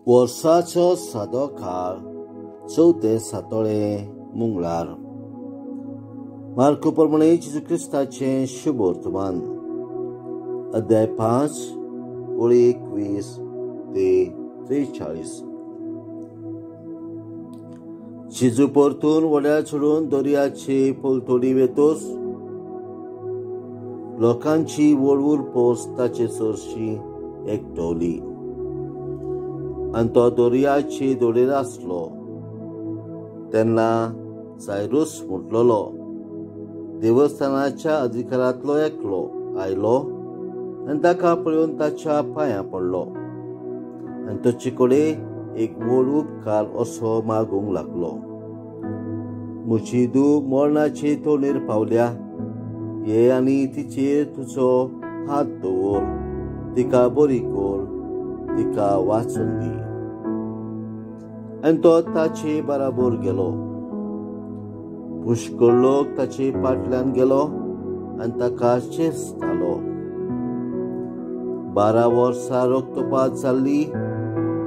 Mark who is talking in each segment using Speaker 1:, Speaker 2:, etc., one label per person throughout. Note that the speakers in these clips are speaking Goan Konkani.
Speaker 1: वर्साचो सादो काळ चवथे सातोळे मंगळार. मार्को प्रमाणे जेजू क्रिस्ताचें शुभ वर्तमान, अध्याय 5 ओळी 21 ते 43. जेजू परतून व्हड्या सोडून दर्याचे पलतडी वेतोच लोकांची व्हड पोस ताचे सरशी एकटवली आनी तो दर्याचे दोडेर आसलो. तेन्ना सायरूस म्हटलेलो देवस्थानाच्या अधिकारांतलो एकलो आयलो आनी ताका पळोवन ताच्या पांयां पडलो आनी ताचे कडेन एक व्हड उपकार असो मागूंक लागलो, म्हजी धूव मरणाचे तोंडीर पावल्या, ये आनी तिचेर तुजो हात दवर, तिका बरी कर, तिका वाचून दी. आनी तो ताचे बराबर गेलो. पुष्कळ लोक ताचे फाटल्यान गेलो आनी ताका चेंचतालो. 12 वर्सां रक्तपात जाल्ली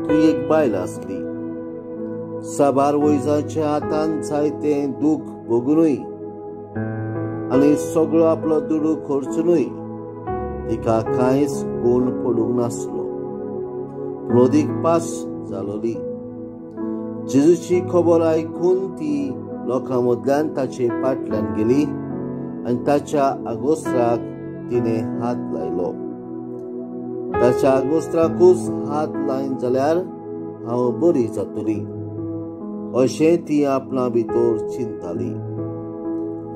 Speaker 1: ती एक बायल आसली. साबार वैजाच्या हातान जायतें दूख भोगुनूय आनी सगळो आपलो दुडू खर्चुनूय तिका कांयच गूण पडूंक नासलो. पूण अदीक पास जालोली. जेजूची खबर आयकून ती लोकां मदल्यान ताचे फाटल्यान गेली आनी ताच्या आगोस्त्राक तिणें हात लायलो. ताच्या आगोस्त्राकूच हात लायन जाल्यार हांव बरी जातली अशें ती आपणा भितर चिंताली.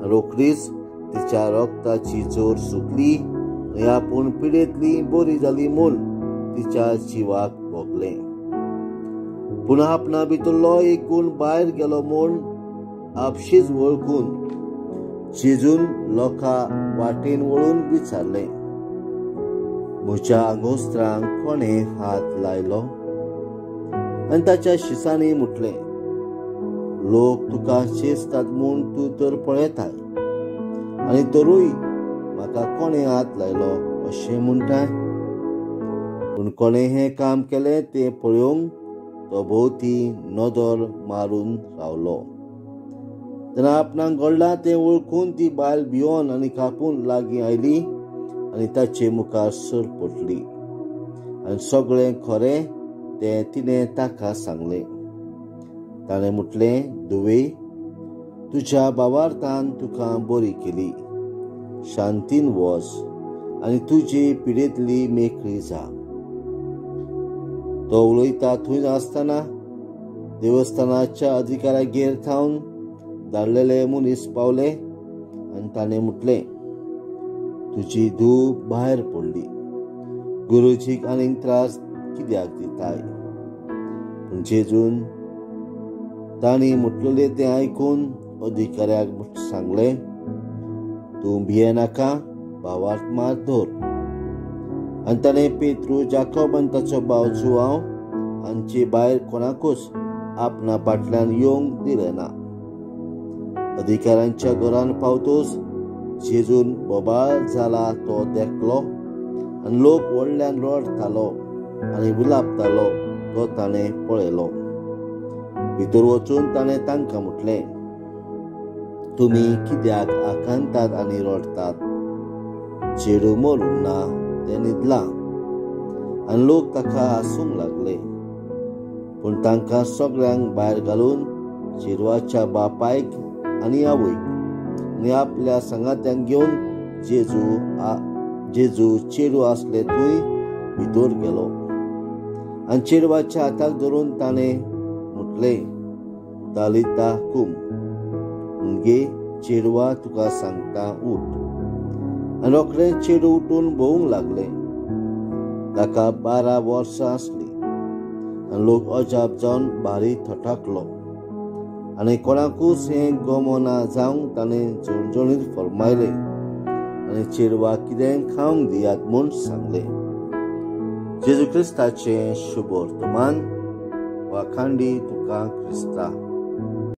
Speaker 1: रोखडीच तिच्या रक्ताची जोर सुकली आनी आपूण पिडेंतली बरी जाली म्हूण तिच्या जिवाक भोगलें. पूण आपणा भितरलो एक गूण भायर गेलो म्हूण आपशीच वळखून जेजून लोकां वाटेन वळून विचारलें, म्हज्या आंगोस्त्रांक कोणें हात लायलो? आनी ताच्या शिसांनी म्हटलें, लोक तुका चेंचतात म्हूण तूं तर पळयताय आनी तरूय म्हाका कोणें हात लायलो अशें म्हणटाय. पूण कोणें हें काम केलें तें पळोवंक तो भोंवती नदर मारून रावलो. तेन्ना आपणाक घडलां तें वळखून ती बायल भियोन आनी कापून लागीं आयली आनी ताचे मुखार सर पडली आनी सगळें खरें तें तिणें ताका सांगलें. ताणें म्हटलें, धुवे, तुज्या भावार्थान तुका बरी केली, शांतीन वच आनी तुजी पिडेंतली मेकळी जा. तो उलयता थंय आसतना देवस्थानाच्या अधिकाऱ्यागेर थावन धाडलेले मनीस पावले आनी ताणें म्हटलें, तुजी धूव भायर पडली, गुरुजीक आनीक त्रास कित्याक दिताय? पूण जेजून तांणी म्हटलेलें तें आयकून अधिकाऱ्याक सांगलें, तूं भियेनाका, भावार्थ मात धर. आनी ताणें पेत्रू, जाकोब आनी ताचो भाव जुआंव हांचे भायर कोणाकूच आपणा फाटल्यान येवंक दिलें ना. अधिकाऱ्यांच्या घरान पावतोच जेजून बोबाळ जाला तो देखलो आनी लोक व्हडल्यान रडटालो आनी विलापतालो तो ताणें पळयलो. भितर वचून ताणें तांकां म्हटलें, तुमी कित्याक आकांतात आनी रडटात? चेडूं मरूंक ना, तें न्हिदलां. आनी लोक ताका हांसूंक लागले. पूण तांकां सगळ्यांक भायर घालून चेडवाच्या बापायक आनी आवयक आनी आपल्या सांगात्यांक घेवन जेजू चेडू आसले थंय भितर गेलो आनी चेडवाच्या हाताक धरून ताणें म्हटलें, तालिता कुम, म्हणजे चेडवा तुका सांगता उठ. आनी रोखडें चेडू उठून भोंवूंक लागलें. ताका 12 वर्सां आसलीं आनी लोक अजाप जावन भारी थटाकलो आनी कोणाकूच हें गमना जावंक ताणें झणझणीत फर्मायलें आनी चेडवाक कितें खावंक दियात म्हूण सांगलें. जेजू क्रिस्ताचें शुभ वर्तमान. वाखांडी तुका क्रिस्ता.